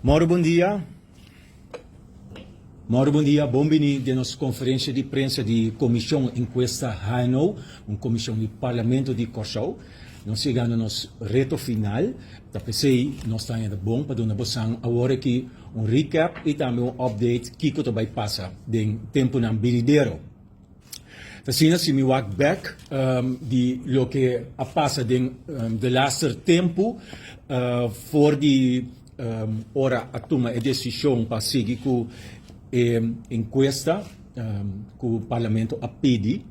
Mauro bon dia. Mauro bon dia, bon bini den nos konferensia di prensa di Komishon Enkuesta HNO, un komishon di Parlamento di Kòrsou. Nos yegando nos reto final, ta p'esei nos ta haña bon pa duna bosan awor aki un recap i tambe un update kiko ta bai pasa den tempunan binidero. Ta asina si mi wak bek di loke a pasa den de laster tempu for di ora a tuma e desishon pa sigui ku e enkuesta ku parlamento a pidi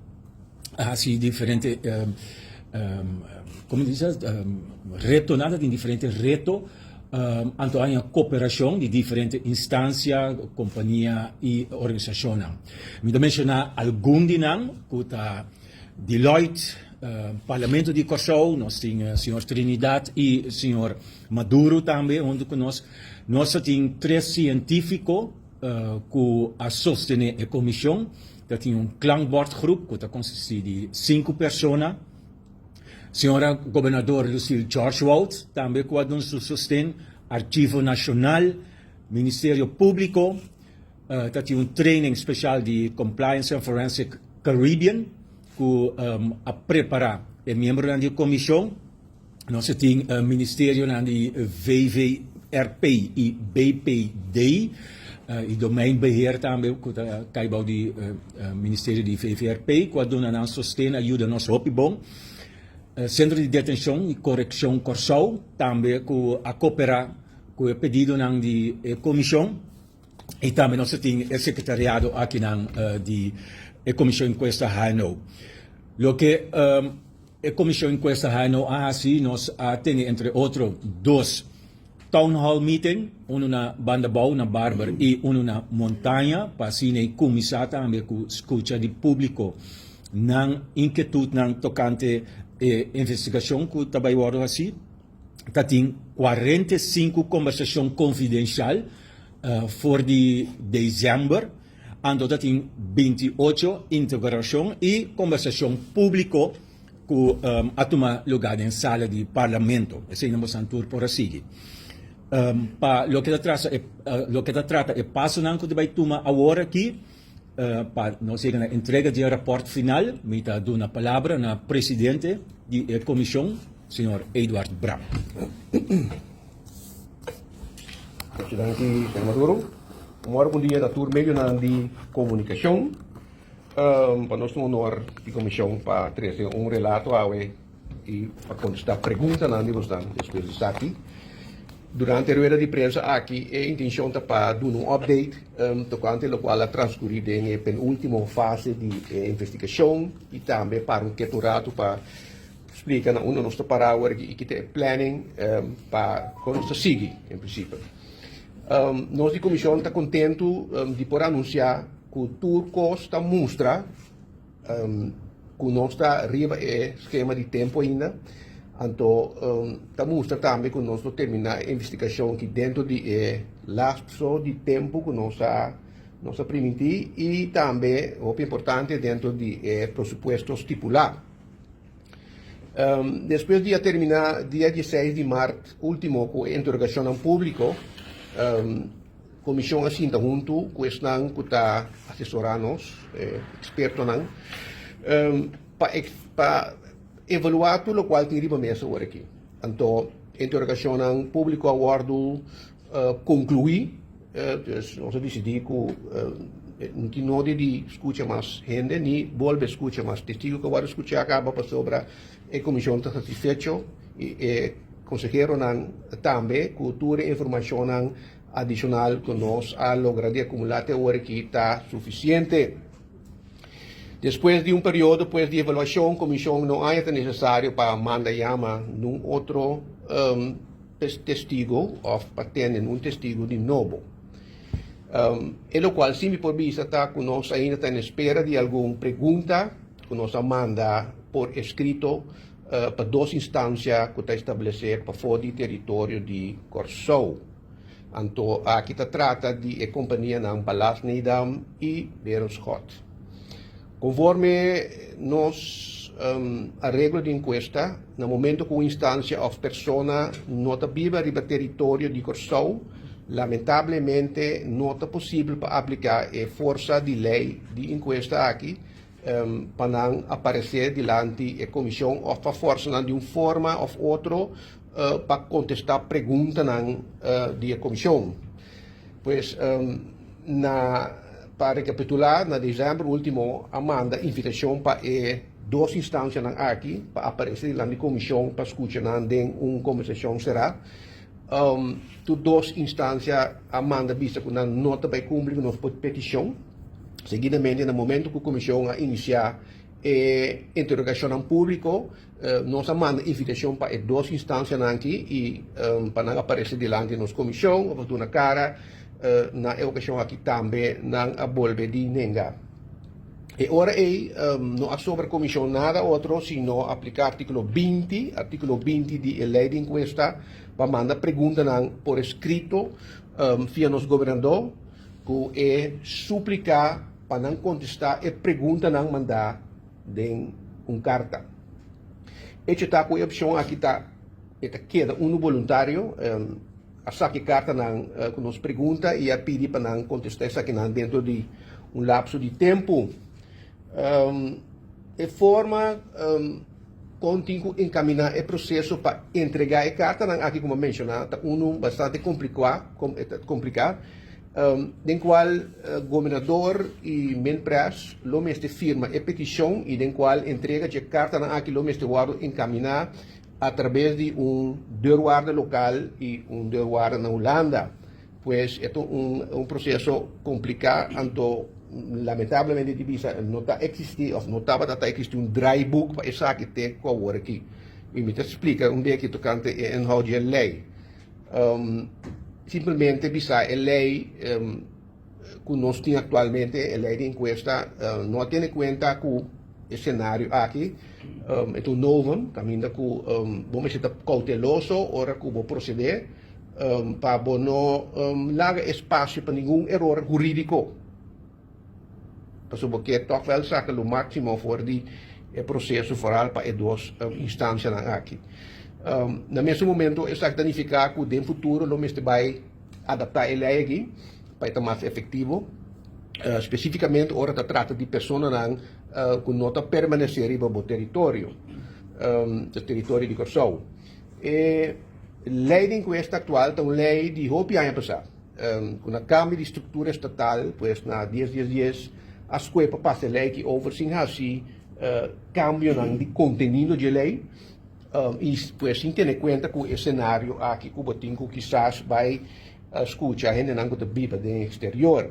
a hasi diferente komo ta bisa retonan ta tin diferente reto. Anto haña koperashon di diferente instansia, kompania i organisashonnan. Mi ta menshoná algun di nan ku ta Deloitte, Parlamento di Kòrsou, nos tin señor Trinidad i señor Maduro tambe huntu ku nos. Nos ta tin tres sientífiko ku a sostené e komishon. Ta tin un klankbordgroep ku ta konsistí di sinku persona. Señora Gobernador Lucille George-Wout tambe cu a duna su sosten, Archivo Nacional, Ministerio Publico, ta tin un training special di Compliance and Forensic Caribbean cu a prepara e miembronan di e comision. Nos a tin ministerionan di VVRP y BPD y Domeinbeheer tambe cu ta cay bao di ministerio di VVRP cu a duna nan sosten a yuda nos hopi bon. Centro di Detencion y Coreccion Corsou tambe cu a coopera cu e pedidonan di e comision y tambe nos a tin e secretariado akinan di e comision encuesta HNO. Loke E Komishon Enkuesta HNO a hasi, nos a tene entre otro dos Town Hall Meeting, unu na Bandabou na Barber i unu na Montaña, pa asina e kuminsá tambe ku skucha di públiko nan inkietutnan tokante e investigashon ku ta bai wòrdu hasí. Ta tin 45 kombersashon konfidenshal for di desèmber. Anto ta tin 28 integrashon i kombersashon públiko ku a tuma lugá den sala di Parlamento. Eseinan bosan tur por a sigui. Pa loke ta trasa e loke ta trata e pasonan ku ta bai tuma awor aki pa nos yega na entrega di e rapòrt final, mi ta duna palabra na presidente di e komishon, señor Eduard Bram. Mucha danki, señor Maduro. Un ora bon dia na tur medionan di komunikashon. Pa nos ta un honor di komishon pa trese un relato awe i pa kontestá preguntanan di bosnan despues di esaki. Durante e rueda di prensa aki e intenshon ta pa duna un update tokante lokual a transkurí den e penúltimo fase di e investigashon i tambe para un ketu ratu pa Splika na unda nos ta para awor aki i kita e planning pa kon nos ta sigui en prinsipio. Nos di komishon ta kontentu di por anunsiá ku tur kos ta mustra ku nos ta riba e skema di tempu ainda. Anto ta mustra tambe ku nos lo terminá e investigashon aki dentro di e lapso di tempu ku nos a nos a primintí i tambe hopi importante dentro di e presupuesto stipulá. Despues di a terminá dia dieseis di mart último ku e interogashonnan públiko, komishon a sinta huntu ku esnan ku ta asesorá nos, e ekspertonan, pa pa evaluá tur lokual tin riba mesa awor aki. Anto e interogashonnan públiko a wòrdu Konkluí, dus nos a disidí ku no tin nodi di skucha mas hende ni bolbe skucha mas testigu ku a wòrdu skuchá kaba pasobra e komishon ta satisfecho i e konseheronan tambe ku tur e informashonnan adishonal ku nos a logra di akumulá te ora aki ta sufisiente. Despues di un periodo pues di evaluashon komishon no haña ta nesesario pa manda yama nun otro testigo of pa tende un testigo di nobo. E locual si mi por bisa ta cu nos ainda ta en espera di algun pregunta cu nos a manda por escrito pa dos instancia cu ta establece pafo di teritorio di Corsou. Anto aki ta trata di e companianan Ballast Nedam y Berenschot. Conforme nos areglo di encuesta, na momento cu un instancia of persona no ta biba riba teritorio di Corsou, Lamentablemente no ta posibel pa apliká e forsa di lei di enkuesta aki pa nan aparesé dilanti e komishon òf pa fòrsa nan di un forma òf otro pa kontestá preguntanan di e komishon. Pues na pa rekapitulá, na desèmber último a manda invitashon pa e dos instansianan aki pa aparesé dilanti komishon pa skucha nan den un kombersashon será. Tur dos instansia a manda bisa ku nan no ta bai kumpli ku nos petishon. Seguidamente na momento ku komishon a inisiá e interogashonnan públiko, nos a manda invitashon pa e dos instansianan aki i pa nan aparesé dilanti nos komishon òf duna kara. Na e okashon aki tambe nan a bolbe di nenga. E ora ei no a sobra komishon nada otro sino apliká artíkulo 20, artíkulo 20 di e lei di enkuesta pa manda preguntanan por eskrito via nos gobernadó ku e súplika pa nan kontestá e preguntanan mandá den un karta. Echo ta ku e opshon aki ta e ta keda unu boluntario. A saki kartanan ku nos pregunta i a pidi pa nan kontestá esakinan dentro di un lapso di tempu. E forma kon tin ku enkaminá e proseso pa entregá e kartanan aki ku mi a menshoná ta unu bastante kompliká, kompliká, den kual gobernador i Minpres lo mester firma e petishon i den kual entrega dje kartanan aki lo mester wòrdu enkaminá a trabes di un deurwaarder lokal i un deurwaarder na Hulanda. Pues e ta un un proseso kompliká, anto lamentablemente di bisa no ta eksistí òf no tabata ta eksistí un draaiboek pa esaki te ku awor aki. I mi ta splika un beki tokante e inhoud di e lei. Simplemente bisa e lei ku nos tin aktualmente, e lei di enkuesta, no a tene kuenta ku e senario aki. E ta un novum, kaminda ku bo mester ta kouteloso ora ku bo prosedé pa bo no laga espasio pa ningun eror hurídiko. Pasobra bo ke tòg wèl saka lo máksimo for di e proseso, foral pa e dos instansianan aki. Na mesun momento esaki ta nifiká ku den futuro lo mester bai adaptá e lei aki pa e ta mas efektivo, spesífikamente ora ta trata di personanan ku no ta permanesé riba bo teritorio, e teritorio di Kòrsou. E lei di enkuesta aktual ta un lei di hopi aña pasá, ku na kambio di struktura estatal, pues na dies dies dies a skohe pa pasa e lei aki over sin hasi kambionan di kontenido di e lei. I pues sin tene kuenta ku e senario aki ku bo tin ku kisas bai skucha hendenan ku ta biba den eksterior.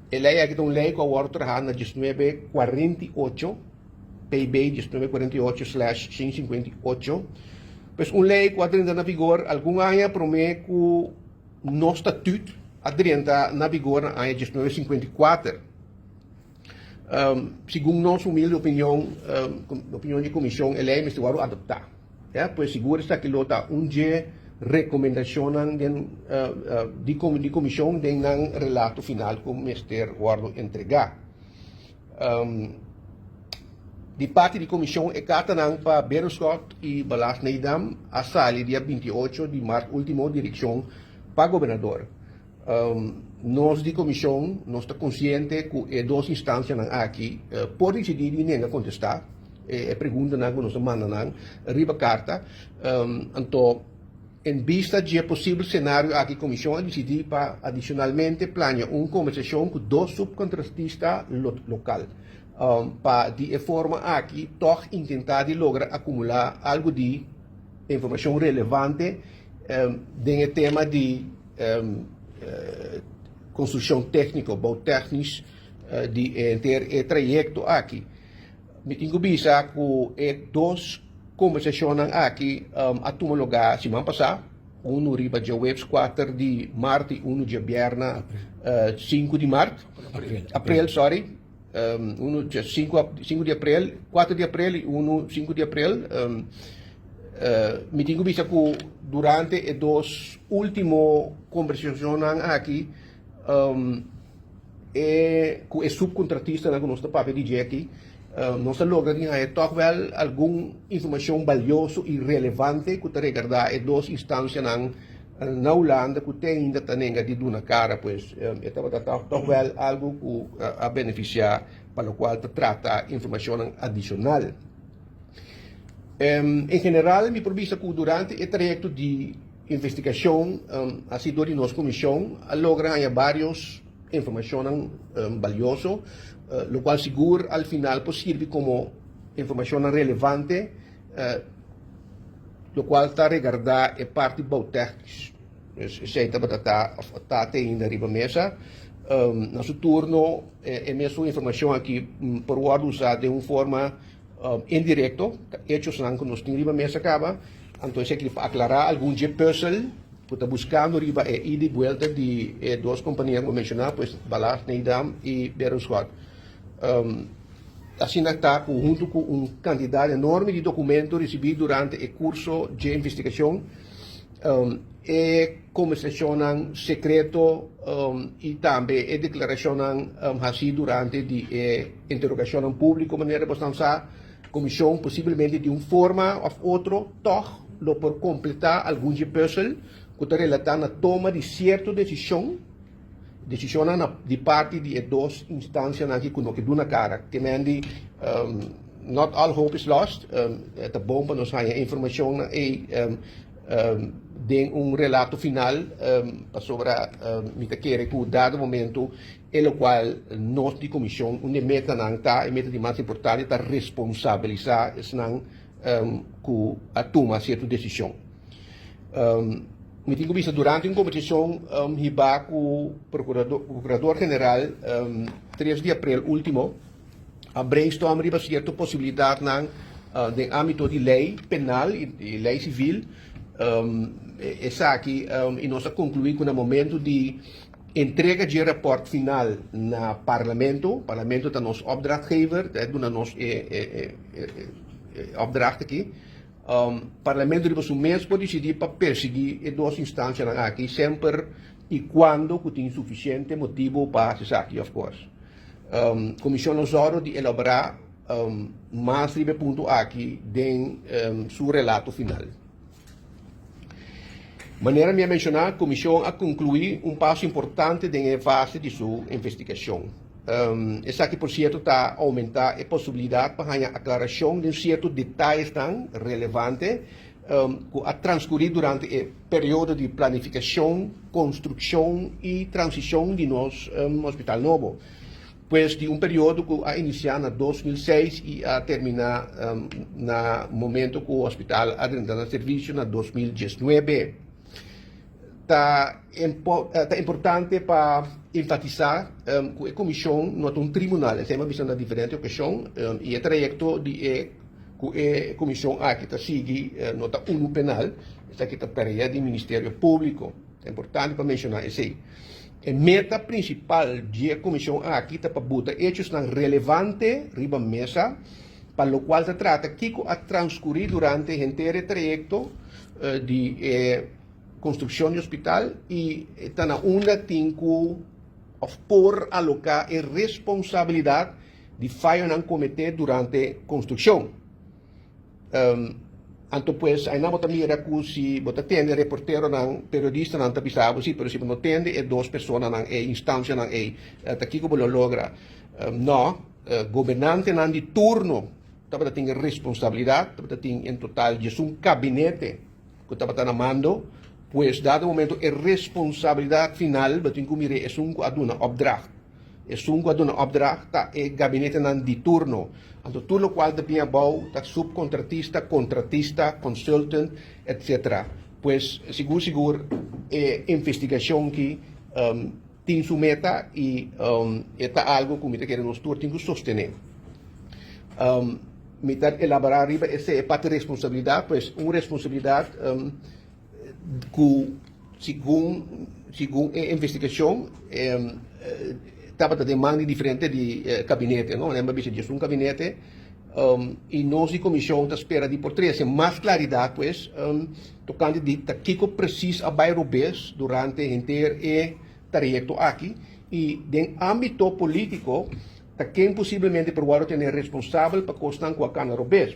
E lei aki ta un lei ku a wòrdu traha na diesnuebe kuarenta i ocho, PB diesnuebe kuarenta i ocho slash shen sinkuenta i ocho. Pues un lei ku a drenta na vigor algun aña promé ku nos statüt a drenta na vigor na aña diesnuebe sinkuenta i kuater. Segun nos humilde opinion, opinion di komishon, e lei mester wòrdu adoptá. Ya, pues sigur esaki lo ta un dje rekomendashonnan den di di komishon den nan relato final ku mester wòrdu entregá. Di parti di komishon e kartanan pa Berenschot i Ballast Nedam a sali dia 28 di mart último direkshon pa gobernador. Nos di komishon nos ta konsiente ku e dos instansianan aki por disidí di nenga kontestá e preguntanan ku nos a manda nan riba karta. Anto en bista dje posibel senario aki komishon a disidí pa adishonalmente plania un kombersashon ku dos supkontratista lokal pa di e forma aki tòg intentá di logra akumulá algu di informashon relevante den e tema di Konstrukshon tékniko, bouwtechnisch, di henter e trayekto aki. Mi tin ku bisa ku e dos kombersashonnan aki a tuma lugá siman pasá, unu riba djaweps kuater di mart i unu djabièrna sinku di mart, aprel, sorry, unu dja sinku di aprel, kuater di aprel i unu sinku di aprel. Mi tin ku bisa ku durante e dos último kombersashonnan aki e ku e supkontratistanan ku nos ta papia di dje aki, nos a logra di haña tòg wèl algun informashon balioso i relevante ku ta regardá e dos instansianan. Na Hulanda ku te ainda ta nenga di duna kara, pues e tabata tòg wèl algu ku a benefisiá pa lokual ta trata informashonnan adishonal. En general mi por bisa ku durante e trayekto di investigashon hasi dor di nos komishon a logra haña vários informashonnan balioso, lokual sigur al final por sirbi komo informashonnan relevante. Lokual ta regardá e parti bouwtechnisch. Dus esei tabata ta of ta te ainda riba mesa. Na su turno e mesun informashon aki por wòrdu usá den un forma indirekto, ta echosnan ku nos tin riba mesa kaba. Anto esaki pa aklará algun dje pùzel ku ta buskando riba e ida i buelta di e dos kompania ku mi a menshoná, pues Ballast Nedam i Berenschot. Asina ta ku huntu ku un kantidat enorme di dokumento risibí durante e kurso dje investigashon, e kombersashonnan sekreto i tambe e deklarashonnan hasí durante di e interogashonnan públiko, manera bosnan sa, komishon posiblemente di un forma òf otro tòg lo por kompletá algun dje pùsel ku ta relatá na toma di sierto desishon. Desishonnan na di parti di e dos instansianan aki ku no ke duna kara. Te men di not all hope is lost. E ta bon pa nos haña informashonnan ei den un relato final pasobra mi ta kere ku dado momento e lokual nos di komishon un di e metanan ta, e meta di mas importante ta responsabilisá esnan ku a tuma sierto desishon. Mi tin ku bisa durante un kombersashon hibá ku Prokurador General 3 di aprel último a brainstorm riba sierto posibilidatnan den ámbito di lei penal i lei sivil. Esaki i nos a konkluí ku na momentu di entrega dje rapòrt final na Parlamento, Parlamento ta nos opdrachtgever, ta duna nos e opdracht aki. Parlamento riba su mes por disidí pa persiguí e dos instansianan aki semper i kuando ku tin sufisiente motibu pa hasi esaki, of course. Komishon lo zòru di elaborá mas riba e punto aki den su relato final. Manera mi a menshoná, Komishon a konkluí un paso importante den e fase di su investigashon. Esaki por sierto ta oumentá e posibilidat pa haña aklarashon den sierto detayesnan relevante ku a transkurí durante e periodo di planifikashon, konstrukshon i transishon di nos hospital nobo. Pues di un periodo ku a inisiá na 2006 i a terminá na momento ku hospital a drenta na servisio na 2019. Ta ta importante pa enfatisá ku e komishon no ta un tribunal, esei mi a bisa na diferente okashon i e trayekto di e ku e komishon aki ta sigui no ta unu penal, esaki ta tarea di Ministerio Públiko. Ta importante pa menshoná esei. E meta prinsipal di e komishon aki ta pa buta echosnan relevante riba mesa pa lokual ta trata kiko a transkurí durante henter e trayekto di e konstrukshon di hospital i ta na unda tin ku òf por aloká e responsabilidat di fayonan kometé durante konstrukshon. Anto pues aina bo ta mira ku si bo ta tende reporteronan, periodistanan ta bisa bo si, pero si bo no tende e dos personanan ei, instansianan ei, ta kiko bo lo logra? No, gobernantenan di turno tabata tin e responsabilidat, tabata tin en total diesun kabinete ku tabata na mando, pues dado momento e responsabilidat final bo tin ku mira esun ku a duna opdracht. Esun ku a duna opdracht ta e gabinetenan di turno. Anto tur lokual ta bin abou ta subkontratista, kontratista, consultant, etc. Pues sigur sigur e investigashon ki tin su meta i e ta algu ku mi ta kere nos tur tin ku sostené. Mi ta elaborá riba esei e parti responsabilidat, pues un responsabilidat ku segun segun e investigashon tabata den man di diferente di kabinete no nan a bisa djes un kabinete i nos di komishon ta spera di por trese mas klaridat pues tokante di ta kiko presis a bai robes durante henter e trayekto aki i den ámbito polítiko ta ken posiblemente por wòrdu tene responsabel pa kosnan ku a kana robes.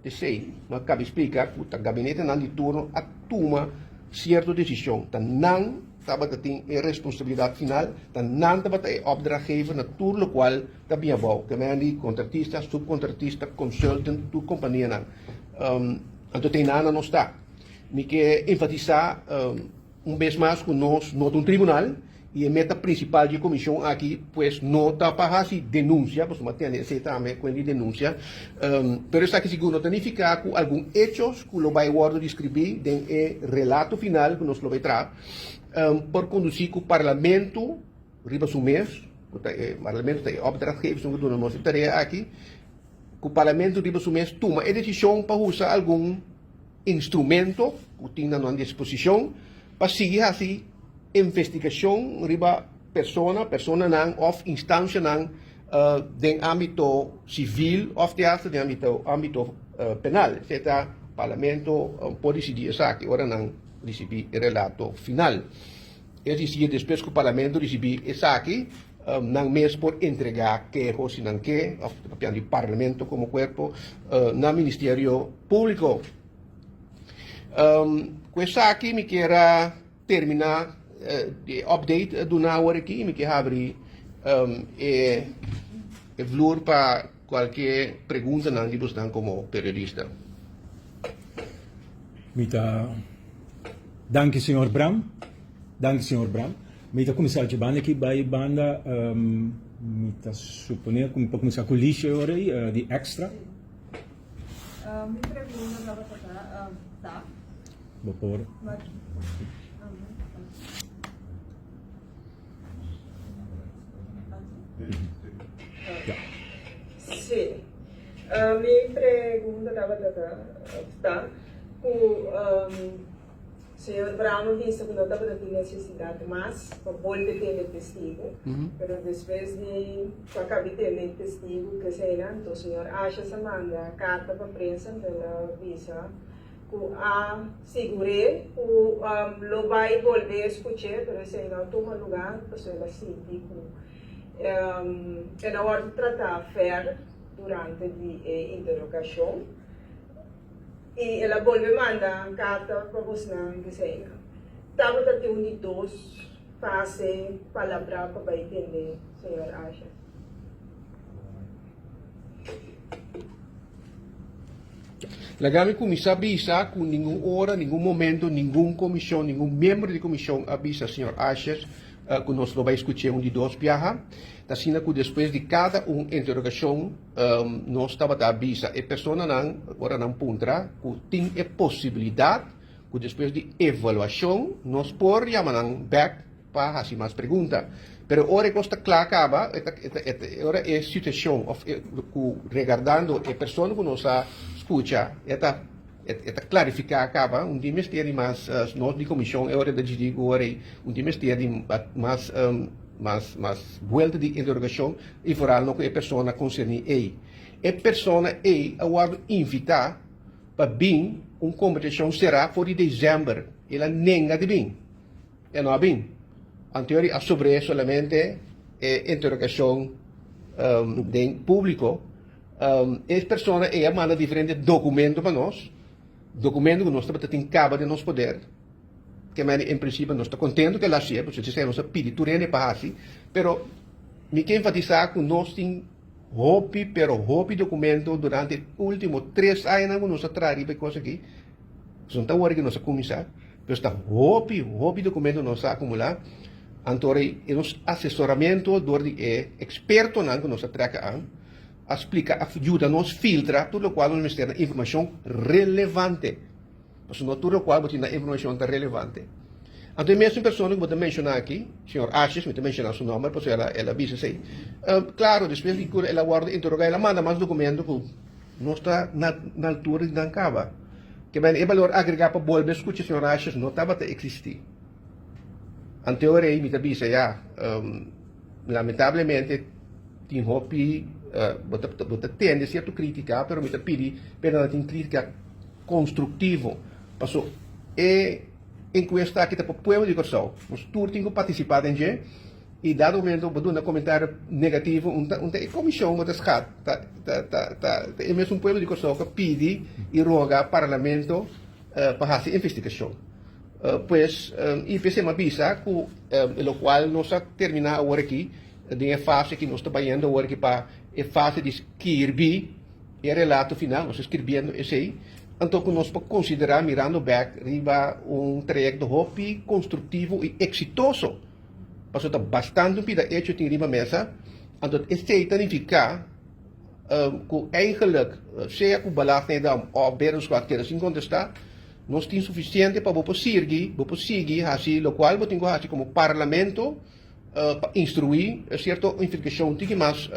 P'esei, no a kabi splika ku ta gabinetenan di turno a tuma. sierto desishon. Ta nan tabata tin e responsabilidat final, ta nan tabata e opdrachtgever na tur lokual ta bin abou. Ke men di kontratista, supkontratista, consultant, tur kompanianan. Anto te nan nos ta. Mi ke enfatisá un bes mas ku nos no ta un tribunal i e meta prinsipal di e komishon aki pues no ta pa hasi denunsia, pasobra mi a tende esei tambe kuent di denunsia, pero esaki sigur no ta nifiká ku algun echos ku lo bai wòrdu deskribí den e relato final ku nos lo bai traha por kondusí ku parlamento riba su mes, ku ta e parlamento ta e opdrachtgever esun ku duna nos e tarea aki, ku parlamento riba su mes tuma e desishon pa usa algun instrumento ku tin na nan disposishon pa sigui hasi investigashon riba persona, personanan òf instansianan den ámbito sivil òf te asta den ámbito penal. Esei ta parlamento por disidí esaki ora nan risibí e relato final. Es disir, despues ku parlamento risibí esaki, nan mes por entregá keho si nan ke, òf ta papiando di parlamento komo kuerpo, na Ministerio Públiko. Ku esaki mi kier a terminá e update duna awor aki i mi ke habri e vloer pa kualke preguntanan di bosnan komo periodista. Mi ta danki señor Bram. Danki señor Bram. Mi ta kuminsá dje banda aki bai banda mi ta suponé ku mi por kuminsá ku Liesje ora ei di Extra. Mi pregunta tabata ta ta. Bo por. Sí. Mi pregunta tabata ta, ta ku señor Brown a bisa ku no tabata tin nesesidat mas pa bolbe tende testigu, pero despues di ku a kabi tende testigu keseinan, anto señor Asjes a manda karta pa prensa, anto el a bisa ku a sigur'é ku lo bai bolbe skuch'é, pero esei no a tuma lugá, pasobra el a sinti ku el a wòrdu tratá fèr durante di e interogashon i el a bolbe manda karta pa bosnan eseinan. Tabata tin un di dos fase palabrá pa bai tende señor Asjes. Laga mi kuminsá bisa ku ningun ora, ningun momento, ningun komishon, ningun miembro di komishon a bisa señor Asjes ku nos lo bai skuch'é un di dos biaha. Ta asina ku despues di kada un interogashon nos tabata a bisa e personanan ora nan puntra ku tin e posibilidat ku despues di evaluashon nos por yama nan bèk pa hasi mas pregunta. Pero ora e kos ta kla kaba, e ta, e ta, e ta, ora e situashon òf e ku regardando e persona ku nos a skucha, e ta, e ta klarifiká kaba, un tin mester di mas, nos di komishon e ora ta disidí ku ora ei un tin mester di mas, mas, mas buelta di interogashon i foral no ku e persona konserní ei. E persona ei a wòrdu invitá pa bin un kombersashon será for di desèmber, el a nenga di bin. E no a bin. Anterior a sobr'é solamente e interogashon den públiko. E persona ei a manda diferente dokumento pa nos, dokumento ku nos tabata tin kaba den nos poder. Ke mende en prinsipio nos ta kontento ku el a hasié, pasobra esei nos a pidi tur hende pa hasi. Pero mi ke enfatisá ku nos tin hopi pero hopi dokumento durante e último tres añanan ku nos a traha riba e kos aki. Pasobra no ta wòrdu ku nos a kuminsá. Pues ta hopi, hopi documento nos a acumula, anto rei e nos asesoramiento door di e expertonan cu nos a trek aan, a splica, a yuda nos filtra tur locual nos mester na informacion relevante. Pasobra no tur locual bo tin na informacion ta relevante. Anto e mesun persona cu bo ta menciona aki, señor Asjes, mi ta menciona su nomber pasobra el a bisa esey, claro despues di cu el a wordo interroga el a manda mas documento cu nos ta na altura di nan caba. Ke men e balor agregá pa bolbe skucha señor Asjes no tabata eksistí. Anteor ei mi ta bisa ya, lamentablemente tin hopi, bo ta bo ta tende sierto krítika, pero mi ta pidi pa e nan tin krítika konstruktivo. Paso e enkuesta aki ta pa pueblo di Kòrsou. Nos tur tin ku partisipá den dje. I dado momento bo duna komentario negativo un ta un ta e komishon bo ta skat ta ta ta ta ta e mesun pueblo di Kòrsou ka pidi i roga parlamento pa hasi investigashon. Pues IPC a bisa ku lokual nos a terminá awor aki den e fase ku nos ta bayendo awor aki pa e fase di skirbi e relato final, nos ta skirbiendo esei, anto ku nos por konsiderá mirando bèk riba un trayekto hopi konstruktivo i eksitoso, pasobra ta bastante un pida echo tin riba mesa, anto esei ta nifiká ku eigenlik sea ku Ballast Nedam òf Berensquad keda sin kontestá, nos tin sufisiente pa bo por sirgi, bo por sigui hasi lokual bo tin ku hasi komo parlamento. Pa instruí sierto investigashon tiki mas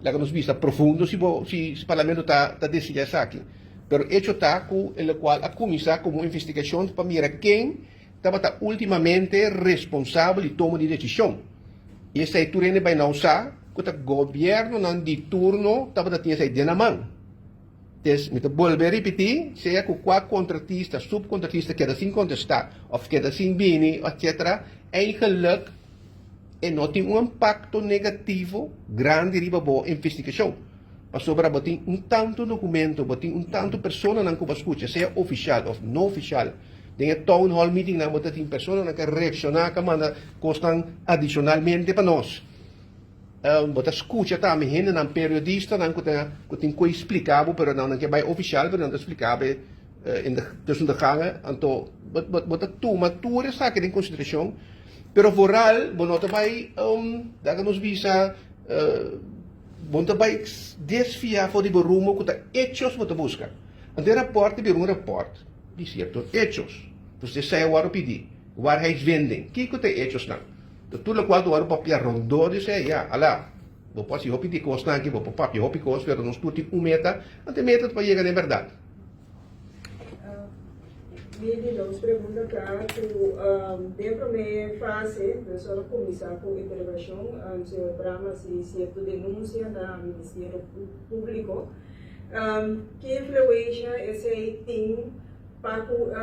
laga nos bisa profundo si bo si parlamento ta ta deseá esaki. Pero echo ta ku e lokual a kuminsá komo un investigashon pa mira ken tabata ultimamente responsabel di toma di desishon. I esei tur hende bai nau sa ku ta gobièrnunan di turno tabata tin esei den nan man. Des, mi ta bolbe ripití, sea ku kua kontratista, supkontratista keda sin kontestá òf keda sin bini, etcetera, eigenlik e no tin un impakto negativo grandi riba bo investigashon. Pasobra bo tin un tantu dokumento, bo tin un tantu personanan ku bo a skucha, sea ofishal òf no ofishal. Den e town hall meetingnan bo ta tin personanan ku a reakshoná, ku a manda kosnan adishonalmente pa nos. Bo ta skucha tambe hendenan, periodistanan ku ta ku tin ku splika bo pero nan no ke bai ofishal pero nan ta splika bo in de tussen de gangen. Anto bo bo bo ta tuma tur esaki den konsiderashon pero vooral bo no ta bai laga nos bisa bo no ta bai desvia for di bo rumbo ku ta hechos bo ta buska. Anto e rapòrt ta bira un rapòrt di sierto hechos. Entonces esei a wòrdu pidi, waarheidsvinding. Kiko ta e hechosnan? Ta tur lokual ta wòrdu papia rondó di esei, ya, alá, bo por hasi hopi di kosnan aki, bo por papia hopi kos, pero nos tur tin un meta, anto e meta ta pa yega na e bèrdat. Mi di dos pregunta ta ku den promé fase nos ora kuminsá ku interogashon, señor Bram hasi sierto denunsia na Ministerio Públiko. Ki influensha esei tin pa ku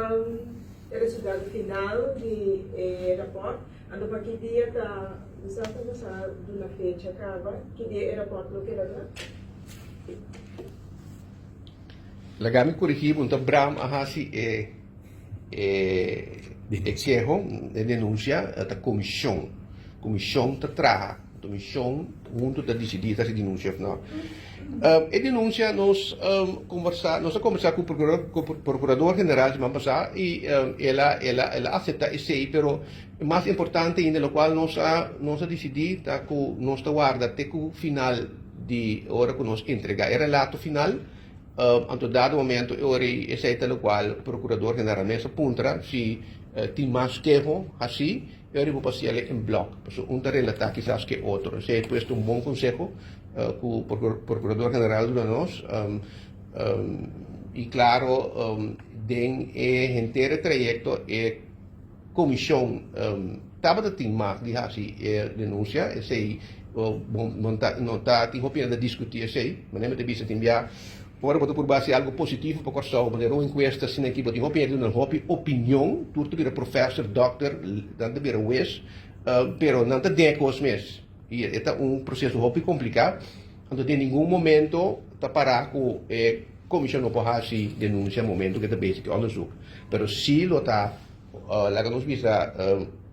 E resultado final di e rapòrt, anto pa ki dia ta bisa ku nos a duna fecha kaba, ki dia e rapòrt lo keda kla? Laga mi korigí bo, nta Bram a hasi e e keho, e denunsia, ta komishon. Komishon ta traha. Komishon huntu ta disidí ta hasi denunsia òf no. E denunsia nos kombersá, nos a kombersá ku prokurador general siman pasá i el a el a el a aseptá esei, pero mas importante ainda lokual nos a nos a disidí ta ku nos ta warda te ku final di ora ku nos entregá e relato final, anto dado momento e ora ei esei ta lokual prokurador general mes a puntra si tin mas keho hasí. E ora bo por hasiel en blok, pasobra un ta relatá kisas ku e otro. Esei e puesto un bon konseho ku Prokurador General duna nos. I klaro den e henter e trayekto e komishon tabata tin mag di hasi e denunsia. Esei no ta tin hopi hende ta diskutí esei. Manera mi ta bisa tin bia Ora bo ta purba hasi algu positivo pa Kòrsou, manera un enkuesta asina aki, bo tin hopi hende duna hopi opinion, tur ta bira profèser, dòkter, nan ta bira wes, pero nan ta den e kos mes. I e ta un proseso hopi kompliká, anto den ningun momento ta pará ku e komishon no por hasi denunsia momento ku e ta bezig ku e onderzoek. Pero si lo ta Laga nos bisa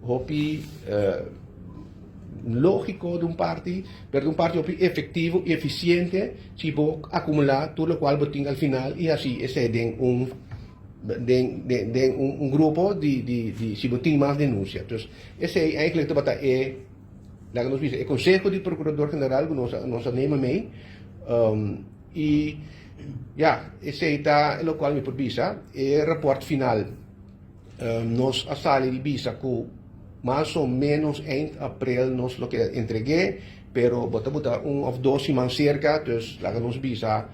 hopi lógiko di un parti, pero di un parti hopi efektivo i efisiente si bo akumulá tur lokual bo tin al final i hasi esei den un den den un grupo di di di si bo tin mas denunsia. Entonces esei eigentlik tabata e laga nos bisa e konseho di prokurador general ku nos a nos a neme mei i ya esei ta lokual mi por bisa. E rapòrt final. Nos a sali di bisa ku mas o ménos eind aprel nos lo keda entreg'é, pero bo ta buta un òf dos siman serka, dus laga nos bisa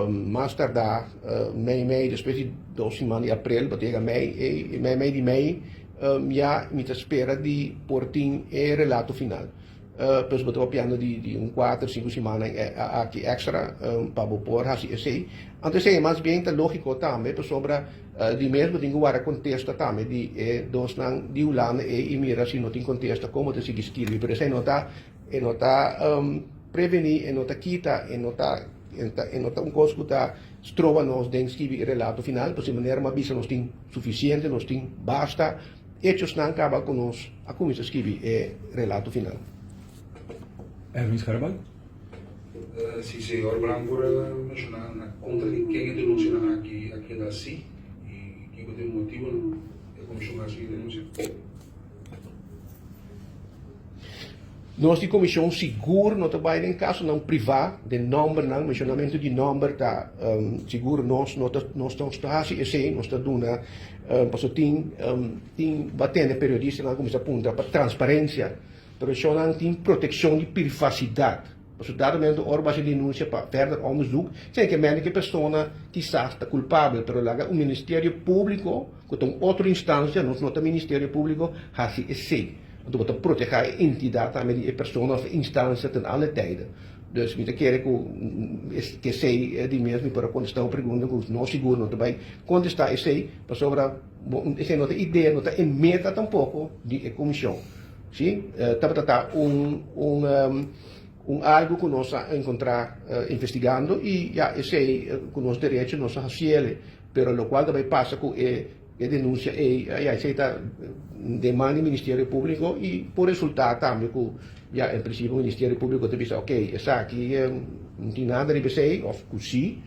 mas tardá mei mei, despues di dos siman di aprel bo ta yega mei ei, mei mei di mei ya mi ta spera di por tin e relato final. Pues bo ta papiando di un kuater, sinku siman aki èkstra pa bo por hasi esei. Anto esei mas bien ta lógiko tambe pasobra di mes bo tin ku wara kontesta tambe di e dosnan di Hulanda ei i mira si no tin kontesta kon bo ta sigui skirbi. Pero esei no ta e no ta prevení, e no ta kita, e no ta e no ta un kos ku ta. stroba nos den skibi e relato final, pasobra manera mi a bisa nos tin sufisiente, nos tin basta hechosnan kaba ku nos a kuminsá skibi e relato final. Erwin Scherval. Si señor Bram por a menshoná na kontra di ken e denunsianan aki a keda hasí i kiko ta e motibonan e komishon a hasi e denunsia. Nos di komishon sigur no ta bai den kasonan privá, den nòmbernan, menshonamentu di nòmber ta sigur nos no ta nos no ta hasi esei, nos ta duna pasobra tin tin bo a tende periodistanan a kuminsá puntra pa transparensia, pero shownan tin protekshon di privasidat, pasobra dado momento ora bo hasi denunsia pa verder onderzoek, esei ke mende ku e persona kisas ta kulpabel, pero laga un ministerio públiko ku ta un otro instansia, nos no ta ministerio públiko, hasi esei. Anto bo ta protehá e entidat tambe di e persona òf e instansia ten alle tijden. Dus mi ta kere ku esei di mes mi por a kontestá un pregunta ku no sigur no ta bai kontestá esei pasobra esei no ta idea, no ta e meta tampoko di e komishon. Si, tabata ta un un un algu ku nos a enkontrá investigando i ya esei ku nos derecho nos a hasiele pero lokual ta bai pasa ku e E denuncia ey ya esey ta den man di Ministerio Publico y por resulta tambe cu ya en principio Ministerio Publico ta bisa ok esaki no tin nada riba esey of cu si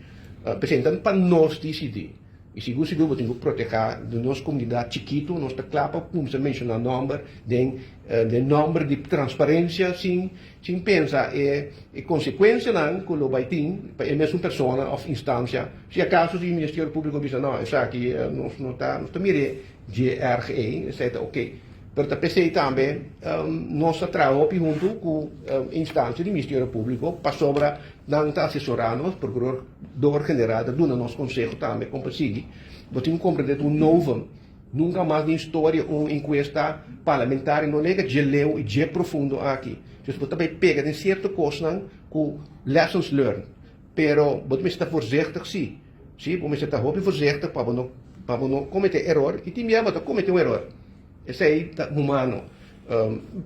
presenta pa nos dicidi y sigur sigur bo tin cu proteha nos comunidad chikito nos ta cla pa cuminsa menciona nomber den den nomber di transparencia sin Sin pensa e e consecuencianan cu lo bay tin pa e mesun persona of instancia, si acaso si Ministerio Publico bisa no esaki nos no ta nos ta mire dje erg ey, esey ta ok. Pero ta pesey tambe nos ta traha hopi hunto cu e instancia di Ministerio Publico pasobra nan ta asesora nos, Procurador General ta duna nos conseho tambe con pa sigui. Bo tin cu comprende ta un novum. Nunka mas den historia un enkuesta parlamentario no llega dje leu i dje profundo aki. Dus bo ta bai pega den sierto kosnan ku lessons learned. Pero bo ta mester ta voorzichtig si. Si, bo mester ta hopi voorzichtig pa bo no pa bo no kometé eror i tin bia bo ta kometé un eror. Esei ta humano.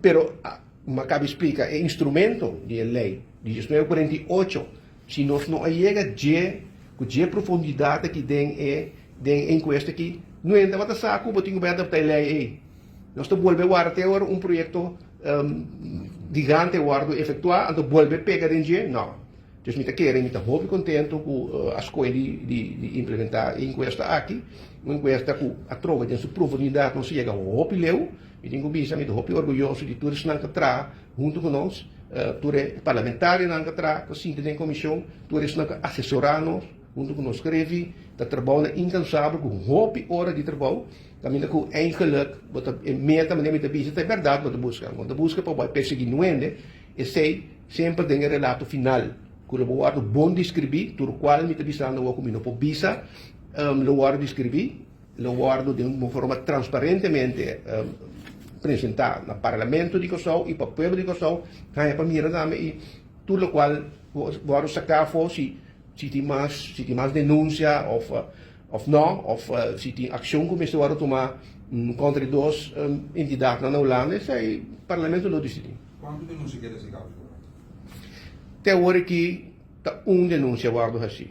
Pero mi a kaba di splika e instrumento di e lei di 1948. Si nos no a yega dje ku dje profundidat aki den e den e enkuesta aki, no hende tabata sa ku bo tin ku bai adaptá e lei ei. Nos ta bolbe warda te ora un proyekto gigante wòrdu efektuá, anto bolbe pega den dje? No. Dus mi ta kere, mi ta hopi kontentu ku a skohe di di di implementá e enkuesta aki, un enkuesta ku atrobe den su profundidat nos a yega hopi leu. Mi tin ku bisa mi ta hopi orguyoso di tur esnan ku a traha huntu ku nos, tur e parlamentarionan ku a traha, ku a sinta den komishon, tur esnan ku a asesorá nos huntu ku nos grefi, ta trabounan inkansabel ku hopi ora di trabou, kaminda ku eigenlik bo ta e meta manera mi ta bisa ta e bèrdat bo ta buska, bo no ta buska pa bo a persegui nuende, esei semper den e relato final ku lo bo wòrdu bon deskribí, tur kual mi ta bisando awor ku mi no por bisa lo wòrdu deskribí. Lo wòrdu den un forma transparentemente presentá na Parlamento di Kòrsou i pa pueblo di Kòrsou haña pa mira tambe i tur lokual wòrdu saká afó si si tin mas si tin mas denunsia òf òf nò òf si tin akshon ku mester wòrdu tumá kontra e dos entidatnan na Hulanda esei Parlamento lo disidí. Kuantu denunsia keda si kaba? Te awor aki ta un denunsia wòrdu hasí.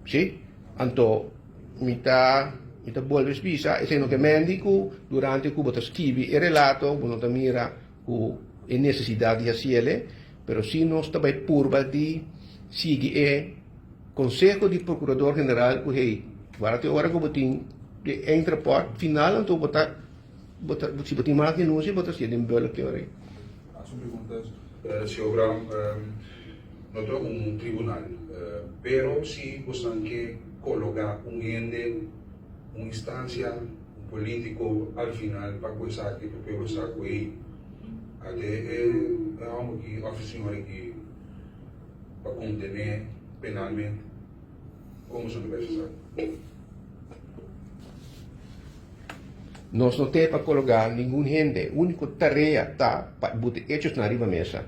Sí, anto mi ta mi ta bolbe bisa esei no ke mendi ku durante ku bo ta skibi e relato bo no ta mira ku e nesesidat di hasiele, pero si nos ta bai purba di sigui e konseho di prokurador general ku hey wara te ora ku bo tin e eindrapport final anto bo ta bo ta si bo tin mas denunsia bo ta hasié den bulk te ora ei. Laatste pregunta, Señor Brown, no ta un tribunal, pero si bosnan ke kologa un hende, un instancia, un politico al final pa ku esaki pa pueblo sa ku ey ate e homber aki of e señor aki pa kondene penalmente, kon boso ta pensa esaki? Nos no te pa kologá ningun hende, úniko tarea ta pa buta echosnan riba mesa.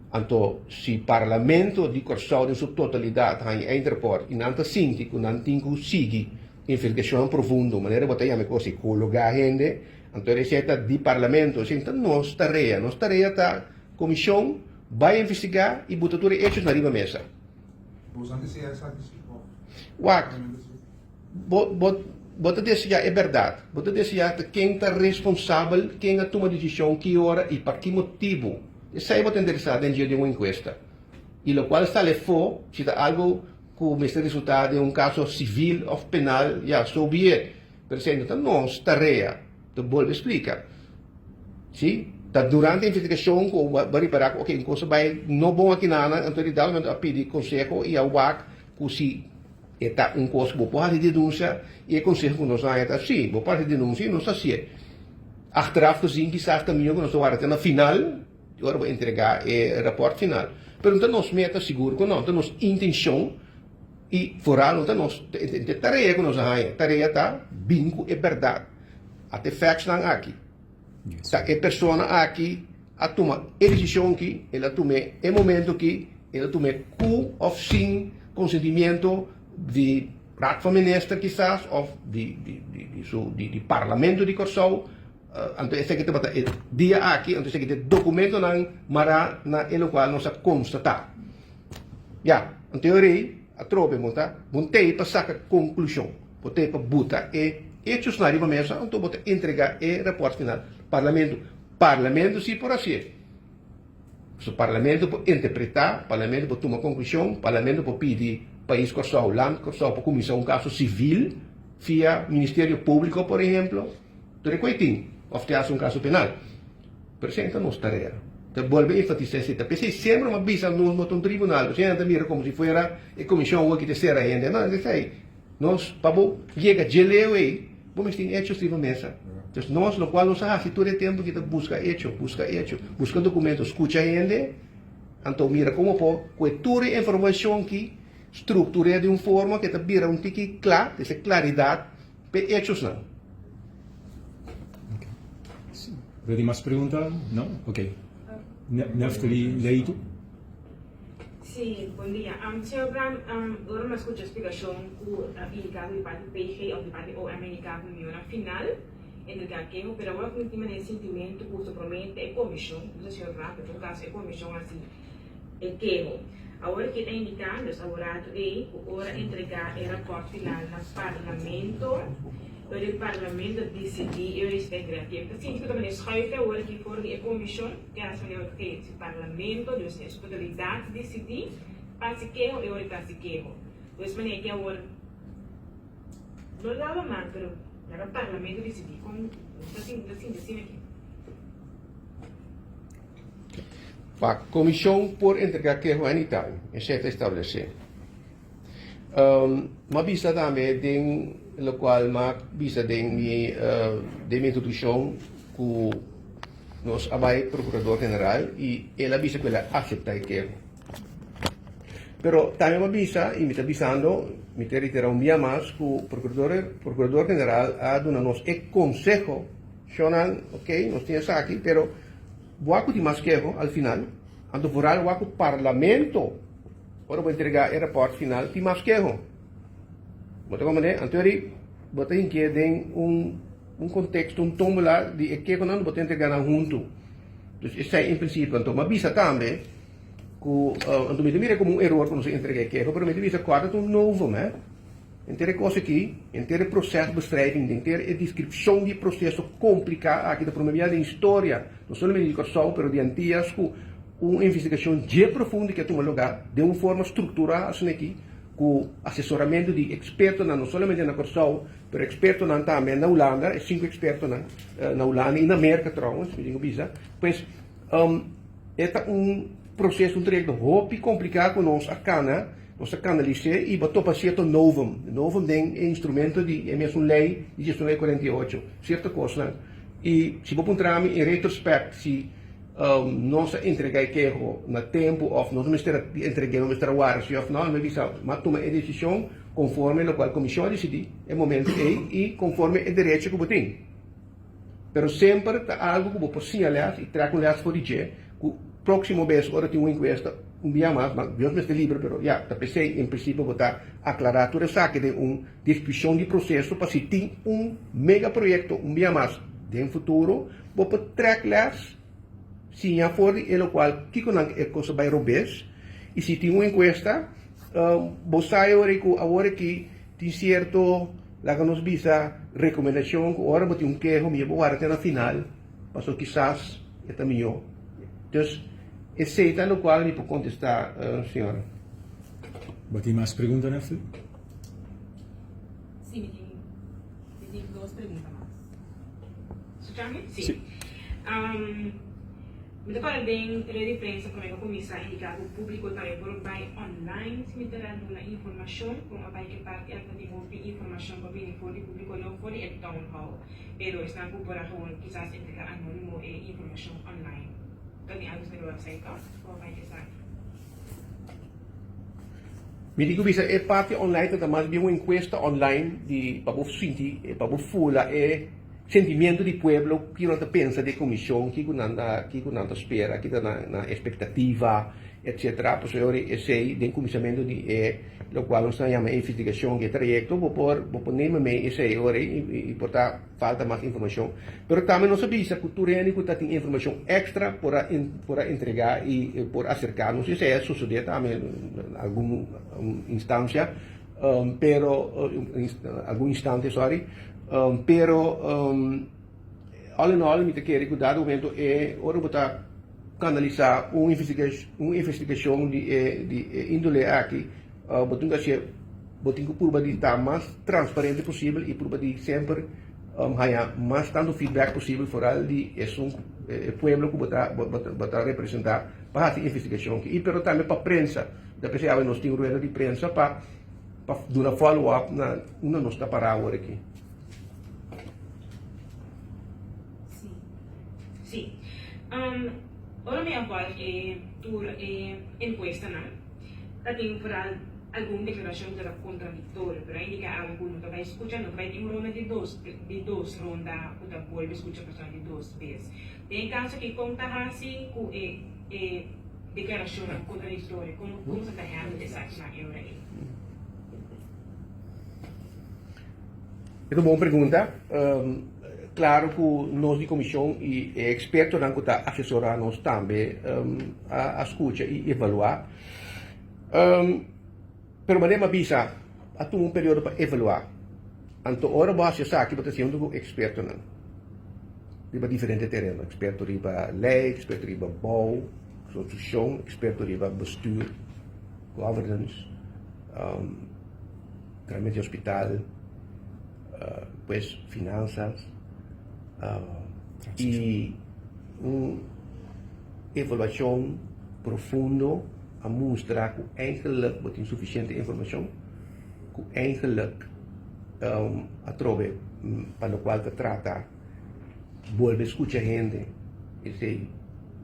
Anto si Parlamento di Kòrsou den su totalidat haña eindrapport i nan ta sinti ku nan tin ku sigui investigashonnan profundo, manera bo ta yama e kos ei, kologá hende, anto esei ta di Parlamento. Esei ta nos tarea. Nos tarea ta komishon bai investigá i buta tur e echosnan riba mesa. Boso a desea esaki si òf? Wak, bo bo bo ta deseá e bèrdat, bo ta deseá ta ken ta responsabel, ken a tuma desishon, ki ora i pa ki motibu. Esei bo ta interesá den dje di un enkuesta. I lokual sali afó, si ta algu ku mester resultá den un kaso sivil òf penal, ya, so be it. Pero esei no ta nos tarea. Ta bolbe splika. Si, ta durante investigashon ku bo a ripará ku oke un kos a bai no bon akinana, anto di dado momento a pidi konseho i a wak ku si e ta un kos ku bo por hasi denunsia i e konseho ku nos a haña ta si, bo por hasi denunsia i nos ta hasié. Achteraf gezien kisas ta mihó ku nos ta warda te na final i ora bo entregá e rapòrt final. Pero no ta nos meta sigur ku no, ta nos intenshon i foral no ta nos tarea ku nos a haña. Tarea ta bin ku e bèrdat. Ata e factsnan aki. Ta e persona aki a tuma e decision ki, el a tum'é e momento ki, el a tum'é ku of sin consentimiento di Raad van Minister kisas of di di di di su di di Parlamento di Kòrsou. Anto esaki tabata e dia aki, anto esaki ta e documentonan mará na e lokual nos a konstatá. Ya, anto e rei atrobe bo ta bon tei pa saka konklushon. Bo tei pa buta e hechosnan riba mesa, anto bo ta entregá e rapòrt final Parlamento. Parlamento si por hasié. Pasobra Parlamento por interpretá, Parlamento por tuma konklushon, Parlamento por pidi Pais Kòrsou, Land Kòrsou pa kuminsá un kaso sivil via Ministerio Públiko, por ehemplo. Tur e ku ei tin, òf te hasi un kaso penal. Pero esei no ta nos tarea. Ta bolbe enfatisá esei. Ta p'esei semper mi a bisa nos no ta un tribunal. Pasobra hende ta mira komo si fuera e komishon awor ki ta sera hende. No, esei nos pa bo yega dje leu ei, bo mester tin hechos riba mesa. Entonces nos lokual nos a hasi tur e tempu ki ta buska hecho, buska hecho, buska dokumento, skucha hende, anto mira komo por kue tur e informashon ki struktur'é di un forma ke ta bira un tiki kla, ta klaridat. P'e hechosnan. Bo tin mas pregunta? No? Ok. Neftali Leito. Sí, bon dia. Señor Bram, ora mi a skucha splikashon ku a indiká ku di parti PG òf di parti OM a indiká ku mi na final entregá keho, pero awor ku mi tin manera sintimentu ku sopramente e komishon, no sé señor Bram, pero en todo kaso e komishon hasi E keho. Awor aki ta indiká, dus awor ratu ei, ku ora entregá e rapòrt final na Parlamento, lo di Parlamento disidí e ora si ta entregá keho. Ta sinti ku ta manera schuif awor aki for di e komishon ke hasi manera oké, si Parlamento, dus e su totalidat disidí pa hasi keho, e ora ta hasi keho. Dus manera ke awor no laba man, pero laga Parlamento disidí kon ta sinti asina aki. Pa komishon por entregá keho anytime, esei ta establesé. M'a bisa tambe den lokual m'a bisa den mi den mi introdukshon ku nos a bai Prokurador General i el a bisa ku el a aseptá e keho. Pero tambe m'a bisa i mi ta bisando, mi ta reiterá un bia mas ku Prokurador Prokurador General a duna nos e konseho, Shonnan, ok, nos tin esaki, pero Bo a ku tin mas keho al final, anto vooral wak ku Parlamento ora bo entrega e raport final tin mas keho. Bo ta komprende? Anto eri bo ta hinke den un un konteksto, un tómbola di e kehonan bo ta entrega nan huntu. Dus esei en prinsipio. Anto mi a bisa tambe ku anto mi ta mira komo un eror ku nos a entrega e keho, pero mi ta bisa ku ata ta un novum, hè. Henter e kos aki, henter e prosesbeschrijving, henter e deskripshon di e proseso kompliká aki ta promé bia den historia, no solamente di Kòrsou pero di Antias ku un investigashon dje profundo ke a tuma lugá den un forma strukturá asina aki ku asesoramentu di ekspertonan no solamente na Kòrsou pero ekspertonan tambe na Hulanda, e sinku ekspertonan na Hulanda i na Merka trouwens mi tin ku bisa. Pues e ta un proseso, un trayekto hopi kompliká ku nos a kana. Nos ta kanalis'é i bo topa sierto novum, novum den e instrumento di e mesun lei di 1948, sierto kosnan. I si bo puntra mi in retrospect si nos a entregá e keho na tempu òf nos mester a entreg'é, nos mester a warda si òf no, mi a bisa mi a tuma e desishon konforme lokual komishon a disidí e momento ei i konforme e derecho ku bo tin. Pero semper ta algu ku bo por siña lès i trèk un lès for di dje ku próksimo bes ora tin un enkuesta un bia mas, ma Dios mester libra, pero ya, ta p'esei en prinsipio bo ta aklará tur esaki den un deskripshon di proseso pa si tin un mega proyekto un bia mas den futuro bo por trèk lès, siña for di e lokual kiko nan e kos a bai robes i si tin un enkuesta. Bo sa e ora ku awor aki tin sierto, laga nos bisa, rekomendashon ku ora bo tin un keho mihó bo warda te na final, pasobra kisas e ta mihó. Dus esei ta lokual mi por kontestá, señora. Bo tin mas pregunta, Nefty? Sí, mi tin, mi tin dos pregunta mas. Skucha mi? Sí. Mi ta para den red di prensa prome pa kuminsá indiká ku públiko tambe por bai online si mi ta duna informashon kon a bai ke parti aki ta tin hopi informashon pa bini for di públiko no for di e town hall pero esnan ku por a gewoon kisas entregá anónimo e informashon online. Ta tin algu riba website tòg kon a bai ke esaki? Mi tin ku bisa e parti online ta ta mas bien un enkuesta online di pa bo sinti pa bo fula e Sentimiento di pueblo, kiko nan ta pensa di e komishon, kiko nan ta kiko nan ta spera, kiko ta nan espektativa, etsetera. Pasobra e ora esei den kuminsamentu di e lokual nos ta yama e investigashon di e trayekto bo por bo por neme mei esei e ora ei i por ta falta mas informashon. Pero tambe nos a bisa ku tur hende ku ta tin informashon èkstra por a por a entregá i por aserká nos. Esei a sosodé tambe na algun instansia. Pero algun instante sorry pero all in all mi ta kere ku dado momento e ora bo ta kanalisá un un investigashon di e di e índole aki bo tin ku hasié bo tin ku purba di ta mas transparente posibel i purba di semper haña mas tantu feedback posibel foral di esun e pueblo ku bo ta bo ta representá pa hasi investigashon aki i pero tambe pa prensa. Ta p'esei awe nos tin rueda di prensa pa pa duna follow up na unda nos ta pará awor aki. Sí. Sí. Um, ora mi a wòrd e tur e enkuestanan, ta tin foral algun deklarashon ku ta kontradiktorio, pero a indiká awe ku no ta bai skucha, no ta bai tin un ronda di dos di dos ronda ku ta bolbe skucha persona di dos bes. Den e kaso aki kon ta hasi ku e e Declaracionnan contradictorio, como como sa ta handle esakinan e ora ei? E ta un bon pregunta. Claro cu nos di comision y e expertonan cu ta asesora nos tambe a scucha y evalua. Pero manera mi a bisa, a tuma un periodo pa evaluá. Anto ora bo hasi esaki bo ta hasi huntu ku ekspertonan riba diferente tereno, eksperto riba lei, eksperto riba bou, konstrukshon, eksperto riba bestuur, governance, trahamentu di hospital, pues finansas i un evaluashon profundo. A mustra ku eigenlik bo tin sufisiente informashon, ku eigenlik atrobe pa lokual ta trata bolbe skucha hende esei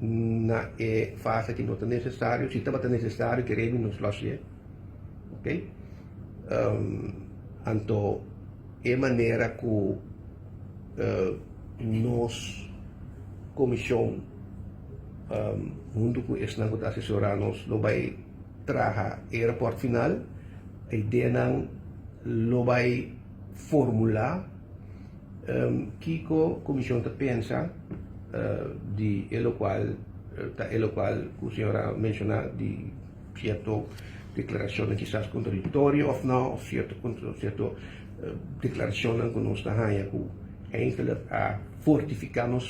na e fase ki no ta nesesario, si tabata nesesario kere mi nos lo hasié, ok. Anto e manera ku nos komishon. Huntu ku esnan ku ta asesorá nos lo bai traha e rapòrt final. E ideanan lo bai formulá kiko komishon ta pensa di e lokual ta e lokual ku señor a menshoná di sierto deklarashonnan kisas kontradiktorio òf no òf sierto sierto deklarashonnan ku nos ta haña ku eindelijk a fortifiká nos.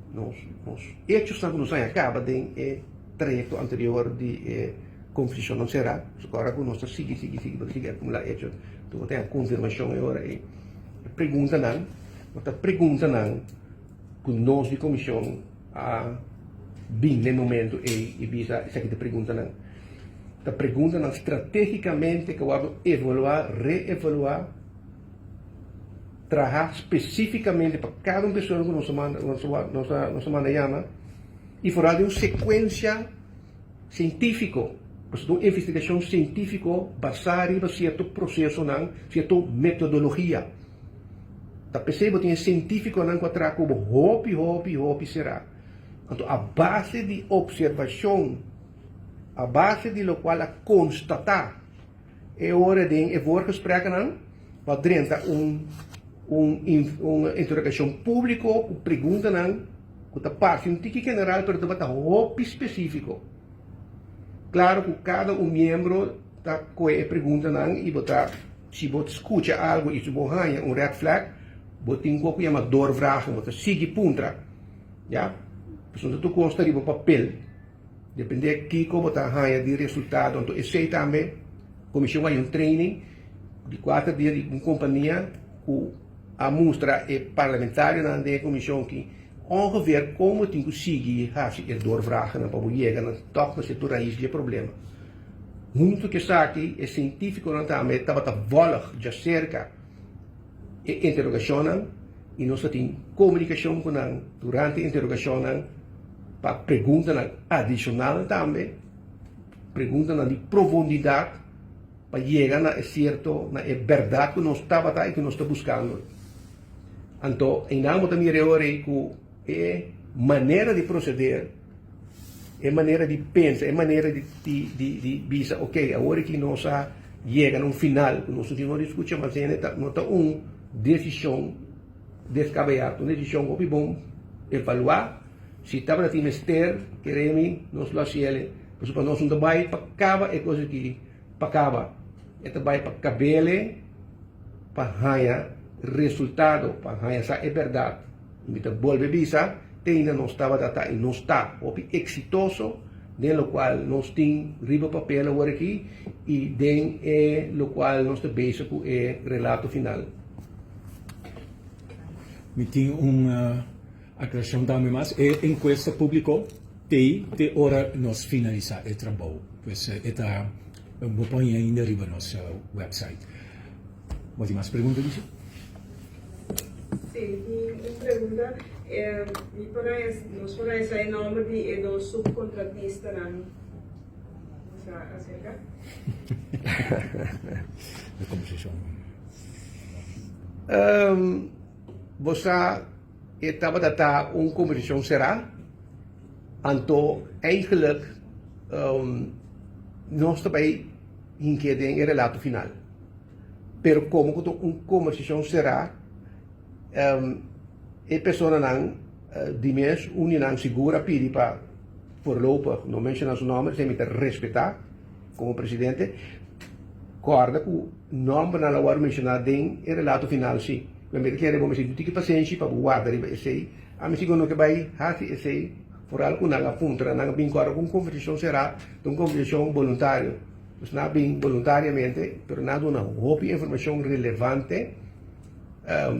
Nos nos hechosnan ku nos haña kaba den e trayekto anterior di e konfesionnan será. Pasobra ora ku nos ta sigui sigui sigui bo ta sigui akumulá hecho, bo ta haña konfirmashon e ora ei. E preguntanan no ta preguntanan ku nos di komishon a bin na e momento ei i bisa esaki ta preguntanan. Ta preguntanan stratégikamente ku a wòrdu evaluá, reevaluá. Traha spesífikamente pa kada un persona ku nos a manda nos a nos a manda yama i foral den un sekuensia sientífiko, pasobra ta un investigashon sientífiko basá riba sierto prosesonan, sierto metodologia. Ta p'esei bo tin e sientífikonan ku a traha ku bo hopi hopi hopi será. Anto a base di opservashon, a base di lokual a konstatá. E ora den e voorgespreknan bo a drenta un un un interogashon públiko ku preguntanan ku ta parse un tiki general pero tabata hopi spesífiko. Klaro ku kada un miembro. ta kohe e preguntanan i bo ta si bo skucha algu i si bo haña un red flag bo tin ku yama doorvragen bo ta sigui puntra ya pasobra tur kos ta riba papel depende kiko bo ta haña di resultado anto esei tambe komishon a haña un training di kuater dia di un kompania ku a mustra e parlamentarionan den e komishon ki ongeveer kon bo tin ku sigui hasi e doorvragennan pa bo yega na tòg na sierto rais di e problema. Huntu ku esaki e sientífikonan tambe tabata vòlg djaserka e interogashonnan i nos ta tin komunikashon ku nan durante e interogashonnan pa preguntanan adishonal tambe, preguntanan di profundidat. Pa yega na e sierto, na e bèrdat ku nos tabata i ku nos ta buskando. Anto, einan bo ta mira e ora ei ku e manera di proseder, e manera di pensa, e manera di di di bisa, ok, awor aki nos a yega na un final ku nos no tin nodi skucha mas hende, ta no ta un desishon deskabeyá, ta un desishon hopi bon evaluá. Si tabata tin mester, kere mi, nos lo hasi el. Pasobra nos no ta bai pa kaba e kos aki pa kaba. E ta bai pa kabele pa haña resultado, pa haña sa e bèrdat. Mi ta bolbe bisa, te ainda nos tabata ta i nos ta hopi eksitoso den lokual nos tin riba papel awor aki i den e lokual nos ta bezig ku e relato final. Mi tin un Aclaracion tambe mas, e encuesta publico t'ey te ora nos finalisa e trabou. Pues e ta bo pon ainda riba nos website. Bo tin mas pregunta Licia? Si, mi tin un pregunta. Mi por haña, nos por haña sa e nomber di e dos subcontratistanan ku sa acerca? De conversacion. Bo sa e tabata ta un kombersashon será, anto eigenlik nos ta bai hink'é den e relato final. Pero komo ku ta un kombersashon será, e personanan di mes, un di nan sigur a pidi pa voorlopig no menshoná su nòmber, esei mi ta respetá komo presidente. Kòrda ku nòmbernan lo wòrdu menshoná den e relato final sí. Mi ta kere bo mester tin tiki pasenshi pa bo warda riba esei. Ami sigur no ke bai hasi esei foral ku nan a puntra. Nan a bin kòrda ku un konversashon será ta un konversashon boluntario. Pues nan a bin boluntariamente, pero nan a duna hopi informashon relevante,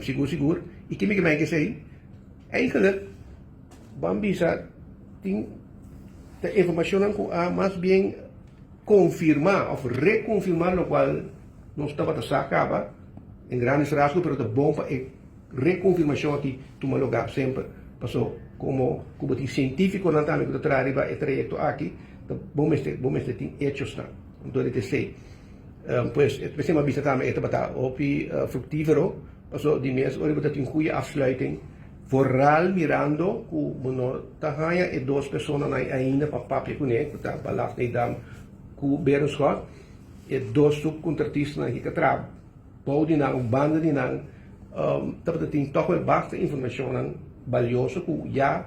sigur sigur. I ke mi ke bai ku esei? Eigenlik ban bisa tin ta informashonnan ku a mas bien konfirmá òf rekonfirmá lokual nos tabata sa kaba. En grandes rasgos, pero ta bon pa e reconfirmacion aki tuma lugar semper, paso como cu bo tin cientificonan tambe cu ta traha riba e trayecto aki, ta bo mester bo mester tin hechosnan. Anto di ta esey. Pues e mester bisa tambe e tabata hopi fructifero, paso di mes ora bo ta tin goeie afsluiting, vooral mirando cu bo no ta haya e dos personanan ainda pa papia cune, cu ta Balaf Nedam cu Berenschot. E dos subcontratistanan ki ka traha bou di nan of banda di nan tabata tin tòg wel basta informashonnan balioso ku ya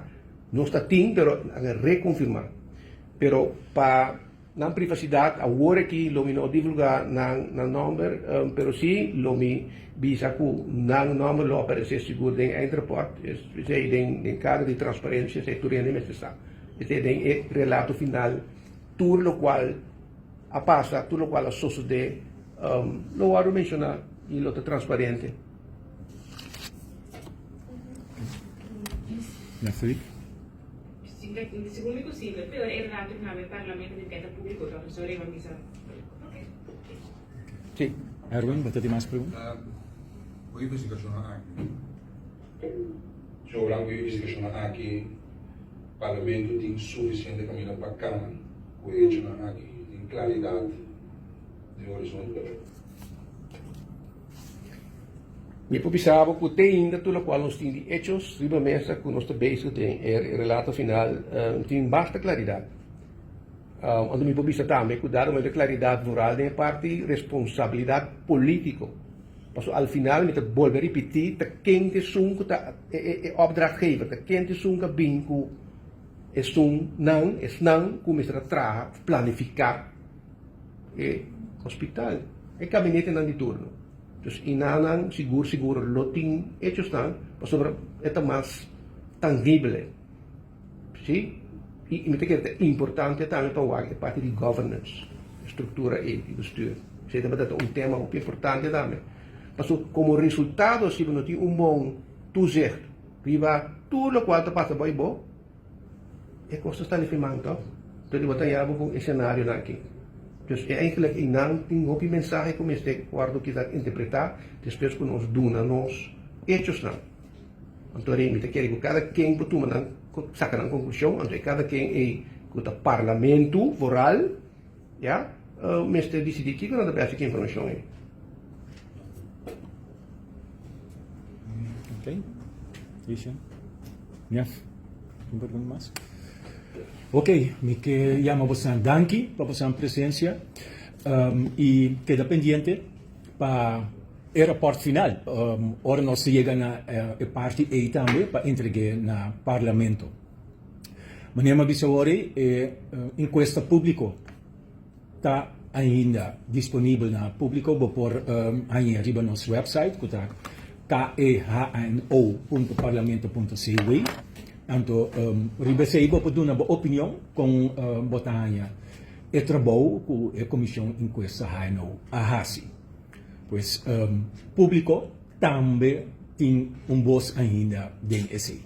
nos ta tin pero nan a rekonfirmá. Pero pa nan privasidat awor aki lo mi no divulgá nan nan nòmber pero si lo mi bisa ku nan nòmber lo aparesé sigur den eindrapport, esei den kader di transparensia esei tur hende mester sa. Esei den e relato final tur lokual. A pasa tur lokual a sosodé lo wòrdu menshoná i lo ta transparente. Segun mi posibel, pero e rato ku nan parlamento di keda públiko ta so riba misa. Sí. Erwin, bo ta tin mas pregunta? Ku e investigashonnan aki, Joran, ku e investigashonnan aki, Parlamento tin sufisiente kaminda pa kana ku e echonan aki tin klaridat den horizonte. Mi por bisa bo ku te ainda tur lokual nos tin di echos riba mesa ku nos ta bezig den e relato final tin basta klaridat. Anto mi por bisa tambe ku dado momento e klaridat vooral den e parti responsabilidat polítiko. Pasobra al final mi ta bolbe ripití ta ken ta esun ku ta e opdrachtgever, ta ken ta esun ku a bin ku esun nan, esnan ku mester a traha, planifiká e. Hospital, e gabinetenan di turno. Dus inanan sigur sigur lo tin hechosnan pasobra e ta mas tangible. Si, i mi ta kere ta importante tambe pa wak e parti di governance, e struktura ei di bestuur. Esei tabata ta un tema hopi importante tambe. Pasobra komo resultado si bo no tin un bon toezicht riba tur lokual ta pasa bai bo, E kos ta sta den firman tòg? Entonces bo ta yaba ku e senarionan aki. Dus e eigenlijk einan tin hopi mensahe ku mester wòrdu kisas interpretá despues ku nos duna nos echosnan. Anto rei mi ta kere ku kada ken por tuma nan saka nan konklushon, anto e kada ken ei ku ta parlamentu vooral ya mester disidí kiko nan ta bai hasi ku e informashon ei. Ok. Isha. Nef. Un pregunta mas? Ok, mi ke yama bosan danki pa bosan presencia um, y keda pendiente pa e rapport final um, ora nos yega na uh, e parti ei tambe pa entregue na parlamento. Manera mi a bisa awor ei, e uh, encuesta publico Ta ainda disponibel na publico, bo por hañ'e riba nos website cu ta kehno.parlamento.cw. Anto riba esey bo por duna bo opinion con bo ta haña e trabou cu e Comision Encuesta HNO a haci. Pues publico tambe tin un bos ainda den esey.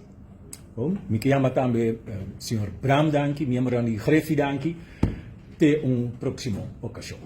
Bon, mi ke yama tambe señor Bram danki, miembronan di Grefi danki. Te un próksimo okashon.